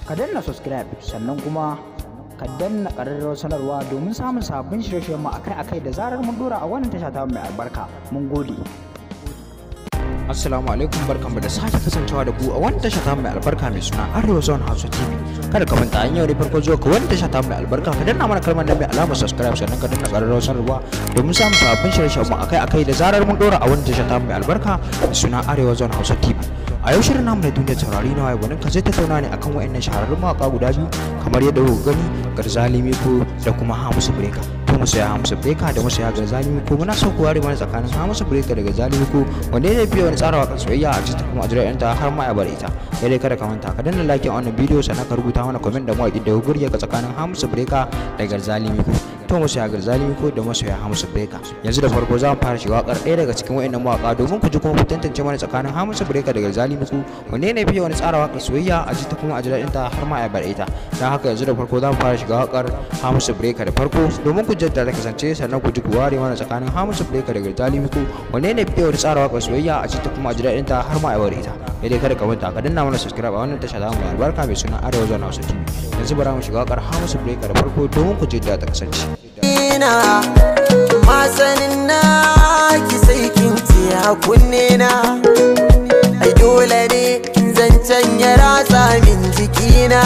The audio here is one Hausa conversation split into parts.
Ka danna subscribe, sannan kuma ka danna ƙararrawar sanarwa domin samun sabbin shirye-shiryenmu akai-akai da zarar mun dora a wannan tasha ta mai albarka. Mun gode. Assalamu alaikum, barkanmu da sake kasancewa da ku a wannan tasha ta mai albarka mai suna Arewa Zone Hausa TV. Kada ka manta, an yau ne farko zuwa ka wannan tasha ta mai albarka, ka danna mana kalmar nan mai alamar subscribe, sannan ka danna ƙararrawar sanarwa domin samun sabbin shirye-shiryenmu akai-akai da zarar mun dora a wannan tasha ta mai albarka mai suna Arewa Zone Hausa TV. A yau shirin namu na Duniyar Taurari na Waye Gwanin Ka zai tattauna ne akan waɗannan shahararrun mawaƙa guda biyu, kamar yadda kuka gani, Garzali Miko da kuma Hamisu Breaker. To masoya Hamisu Breaker da masoya Garzali Miko, muna so ku ware mana tsakanin Hamisu Breaker da Garzali Miko, wanda ya fiye wani tsara waƙar soyayya a cikin kuma a jira yanta har ma ya bar ita. Sai dai kada ka manta ka danna like a wannan bidiyo, sannan ka rubuta mana comment da mawaƙin da ya burge ka tsakanin Hamisu Breaker da Garzali Miko. To masoya Garzali Miko da masoya Hamisu Breaker, yanzu da farko za mu fara shiga waƙar ɗaya daga cikin waɗannan mawaƙa domin ku ji kuma ku tantance mana tsakanin Hamisu Breaker da Garzali Miko, wanne ne fiye wani tsara waƙar soyayya a ji ta kuma a ji daɗin ta har ma a bar ita. Don haka yanzu da farko za mu fara shiga waƙar Hamisu Breaker da farko domin ku jaddada ta kasance, sannan ku ji ku ware mana tsakanin Hamisu Breaker da Garzali Miko, wanne ne fiye wani tsara waƙar soyayya a ji ta kuma a ji daɗin ta har ma a bar ita. Sai dai kada ka manta ka danna mana subscribe a wannan tasha za mu mai albarka mai suna Arewa Zone Hausa TV. Yanzu bara mu shiga waƙar Hamisu Breaker da farko domin ku jaddada ta kasance. Na masanin na ki sai kin ce a kunne na, ai dole ne zancen ya ratsa min jikina.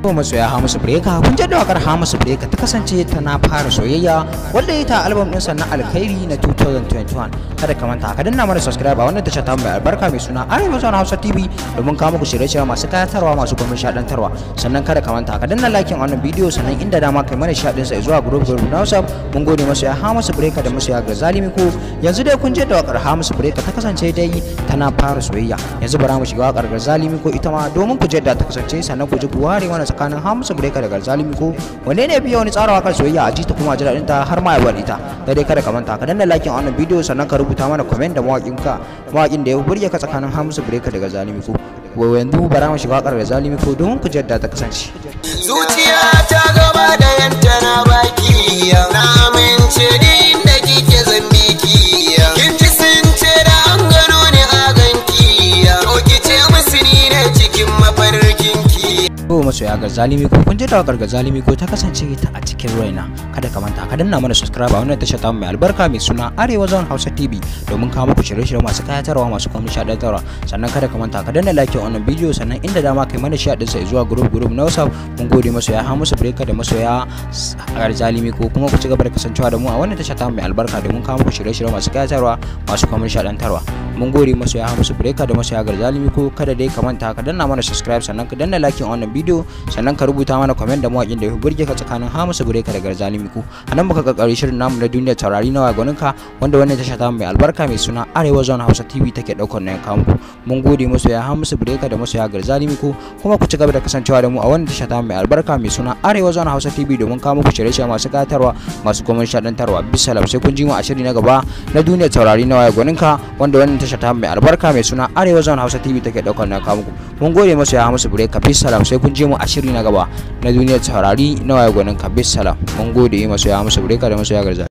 To masoya Hamisu Breaker, kun ji wakar Hamisu Breaker ta kasance tana fara soyayya, wanda ya ta album ɗinsa na Alkhairi na 2021. Kada ka manta ka danna mana subscribe a wannan tasha ta mai albarka mai suna Arewa Zone Hausa TV domin kawo muku shirye-shirye masu kayatarwa masu kuma nishaɗantarwa. Sannan kada ka manta ka danna like a wannan bidiyo, sannan inda dama kai mana shaɗin sa zuwa group group na WhatsApp. Mun gode, masoya Hamisu Breaker da masoya Garzali Miko. Yanzu dai kun je da wakar Hamisu Breaker ta kasance dai tana fara soyayya. Yanzu bara mu shiga wakar Garzali Miko ita ma domin ku je da ta kasance, sannan ku ji ku ware mana tsakanin Hamisu Breaker da Garzali Miko, wanne ne fiye wani tsara wakar soyayya a ji ta kuma a ji daɗin ta har ma ya bar ita. Da dai kada ka manta ka danna like a wannan bidiyo, sannan ka rubuta mana comment da mawaƙin ka, mawaƙin da ya burge ka tsakanin Hamisu Breaker da Garzali Miko. Yanzu bara mu shiga wakar Garzali Miko domin ku jadda ta kasance. Zuciya ta gaba da yanta na baki, na amince ni inda kike zan biki. Kin ji sun ce da an gano ni a ganki, to ki ce musu ni ne cikin mafarkinki. To masoya Garzali Miko, kun ji wakar Garzali Miko ta kasance ta A Cikin Raina. Kada ka manta ka danna mana subscribe a wannan tasha ta mai albarka mai suna Arewa Zone Hausa TV domin kawo muku shirye-shirye masu kayatarwa masu kuma nishaɗantarwa. Sannan kada ka manta ka danna like a wannan bidiyo, sannan inda dama kai mana share sa zuwa group group na WhatsApp. Mun gode, masoya Hamisu Breaker da masoya Garzali Miko, kuma ku ci gaba da kasancewa da mu a wannan tasha ta mai albarka domin kawo muku shirye-shirye masu kayatarwa masu kuma nishaɗantarwa. Mun gode, masoya Hamisu Breaker da masoya Garzali Miko. Kada dai ka manta ka danna mana subscribe, sannan ka danna like a wannan bidiyo, sannan ka rubuta mana comment da mawaƙin da ya burge ka tsakanin Hamisu Breaker da Garzali Miko. A nan muka karkare shirin namu na Duniyar Taurari na Gwaninka, wanda wannan tasha ta mai albarka mai suna Arewa Zone Hausa TV take daukar nayin kawo muku. Mun gode, masoya Hamisu Breaker da masoya Garzali Miko, kuma ku ci gaba da kasancewa da mu a wannan tasha ta mai albarka mai suna Arewa Zone Hausa TV domin kawo muku shirye-shirye masu kayatarwa masu kuma nishaɗantarwa. Bisalam, sai kun ji mu a shiri na gaba na Duniyar Taurari na Gwaninka, wanda wannan tasha ta mai albarka mai suna Arewa Zone Hausa TV take daukar nayin kawo muku. Mun gode, masoya Hamisu Breaker. Bisalam, sai kun je mu a shiri na gaba na Duniyar Taurari na Waye Gwanin Ka. Bisalam, mun gode, masoya Hamisu Breaker da masoya Garzali.